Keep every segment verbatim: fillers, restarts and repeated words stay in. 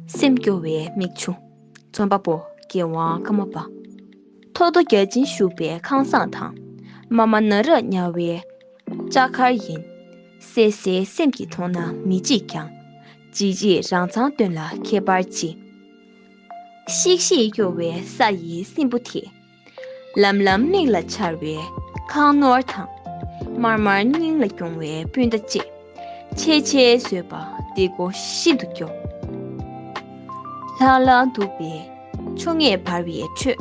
སེམས་སྐྱོ་བའི་མིག་ཆུ། རྩོམ་པ་པོ། རྒྱལ་དབང་ཀརྨ་པ། ཐོག་རྡོ་བརྒྱ་བྱིན་བཞུགས་པའི་ཁང་བཟང་དང་། མ་མ་ན་ར་ཉ་བའི་ལྕགས་མཁར་ཡིན། བསད་བསད་སེམས་ཀྱི་མཐོང་ན་མི་འཇིགས་ཀྱང་། འཇིགས་འཇིགས་རང་མཚང་སྟོན་ལ་ཁྱད་པར་ཅི། ཤིག་ཤིག་སྐྱོ་བའི་ས་ཡི་སྲིན་བུ་དེ། ལམ་ལམ་མིག་ལ་འཆར་བའི་ཁང་ནོར་དང་། མར་མར་སྙིང་ལ་གྱོང་བའི་སྤུན་ཟླ་བཅས། ཆེ་ཆེ་བཟོས་པ་འདི་གོ་ཤིན་ཏུ་སྐྱོ། ལྷང་ལྷང་འདུག་པའི་ཆུ་ངད་འབར་བའི་ཁྲོད།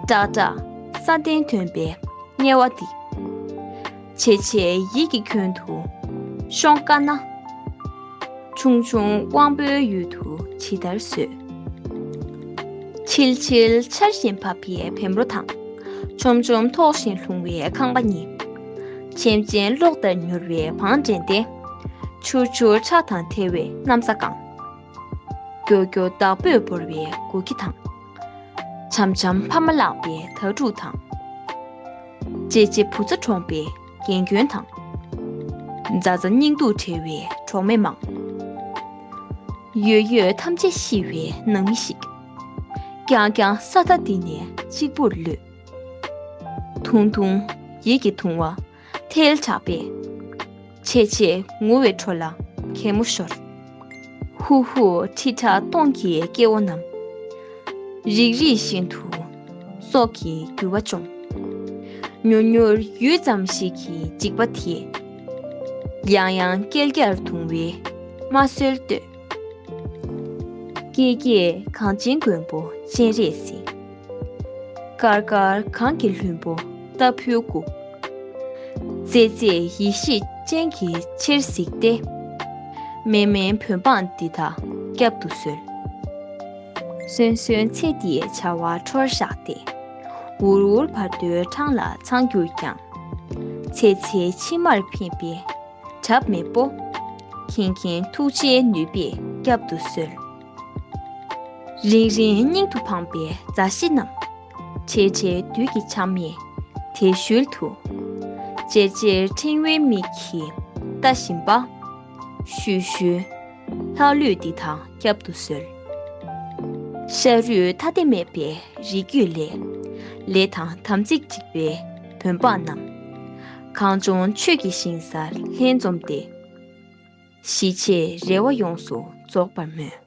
ཀྲག་ཀྲག་ས་གདན་ཐོན་པའི་དམྱལ་བ་འདི། ཆེ་ཆེ་ཡིད་ཀྱི་ཁྱོན་དུ་ཤོང་དཀའ་ན། ཆུང་ཆུང་དབང་པོའི་ཡུལ་དུ་ཇི་ལྟར་བཟོད། ཆིལ་ཆིལ་ཆར་བཞིན་བབས་པའི་བེམ་རོ་དང་། ཆོམ་ཆོམ་ཐོགས་བཞིན་ལྷུང་བའི་ཁང་པ་གཉིས། ཆེམ་ཆེམ་གློག་ལྟར་མྱུར་བའི་བང་འགྲན་ཏེ། ཆུར་ཆུར་ཁྲག་དང་ཐལ་བའི་གནམ་ས་གང་། སྐྱོ་སྐྱོ་བདག་པོས་བོར་བའི་སྒོ་ཁྱི་དང་། འཆམ་འཆམ་ཕ་མ་བརླག་པའི་དྭ་ཕྲུག་དང་། ལྕེ་ལྕེ་བུ་ཚ་གྲོངས་པའི་རྒན་རྒོན་དང་། མཛའ་མཛའ་སྙིང་སྡུག་བྲལ་བའི་གྲོགས་མེད་མང་། ཡོད་ཡོད་ཐམས་ཅད་ཤི་བའི་ནང་མི་ཞིག། རྐྱང་རྐྱང་ས་མཐའ་འདི་ནས་གཅིག་པུར་ལུས། ཐུང་ཐུང་ཡིད་ཀྱི་དུང་བ་ཐལ་དྲགས་པས། ཆེ་ཆེ་ངུ་བའི་འཕྲོ་ལ་གད་མོ་ཤོར། ཧུ་ཧུ་ཁྲི་ཕྲག་སྟོང་གི་སྐྱེ་བོ་རྣམས། རིག་རིག་བཞིན་དུ་སྲོག་གི་རྒྱུ་བ་བཅོམ། མྱུར་མྱུར་ཡུད་ཙམ་ཞིག་གི་འཇིགས་པ་དེས། ཡང་ཡང་བསྐལ་བརྒྱར་གདུང་བའི་རྨ་སྲོལ་བཏོད། ཀྱེ་ཀྱེ་གངས་ཅན་མགོན་པོ་སྤྱན་རས་གཟིགས། དཀར་དཀར་གངས་ཀྱི་ལྷུན་པོ་ལྟ་བུའི་སྐུ། བརྩེ་བརྩེ་ཡེ་ཤེས་སྤྱན་གྱིས་ཕྱིར་གཟིགས་ཏེ། མེ་མེ་བོད་འབངས་འདི་དག་བསྐྱབ་ཏུ་གསོལ། གསོན་གསོན་ཚེ་འདིའི་བྱ་བ་འཕྲོར་བཞག་སྟེ། འུར་འུར་བར་དོའི་འཕྲང་ལ་འཚང་གྱུར་ཀྱང་། ཚེ་ཚེ་ཕྱི་མར་ཕན་པའི་གྲབས་མེད་པོ། མཁྱེན་མཁྱེན་ཐུགས་རྗེའི་ནུས་པས་བསྐྱབ་ཏུ་གསོལ། རིང་རིང་སྙིང་དུ་འཕངས་པའི་མཛའ་བཤེས་རྣམས། ཕྲལ་ཕྲལ་བདུད་ཀྱི་ཆང་མེ་དེ་ཤུལ་དུ། ཅེར་ཅེར་ཕྲེང་བའི་མིག་གིས་ལྟ་བཞིན་པ། ཤུལ་ཤུལ་ལྷག་ལུས་འདི་དག་བསྐྱབ་ཏུ་གསོལ། ཤ་རུས་ཐ་དད་མེད་པའི་རིགས་རྒྱུད་ལས། ལས་དང་དམ་ཚིག་གཅིག་པའི་བོད་འབངས་རྣམས། གངས་ལྗོངས་ཆོས་ཀྱི་ཞིང་སར་ལྷན་འཛོམས་ཏེ། གཞིས་བྱེས་རེ་བ་ཡོངས་སུ་རྫོགས་པར་སྨོན།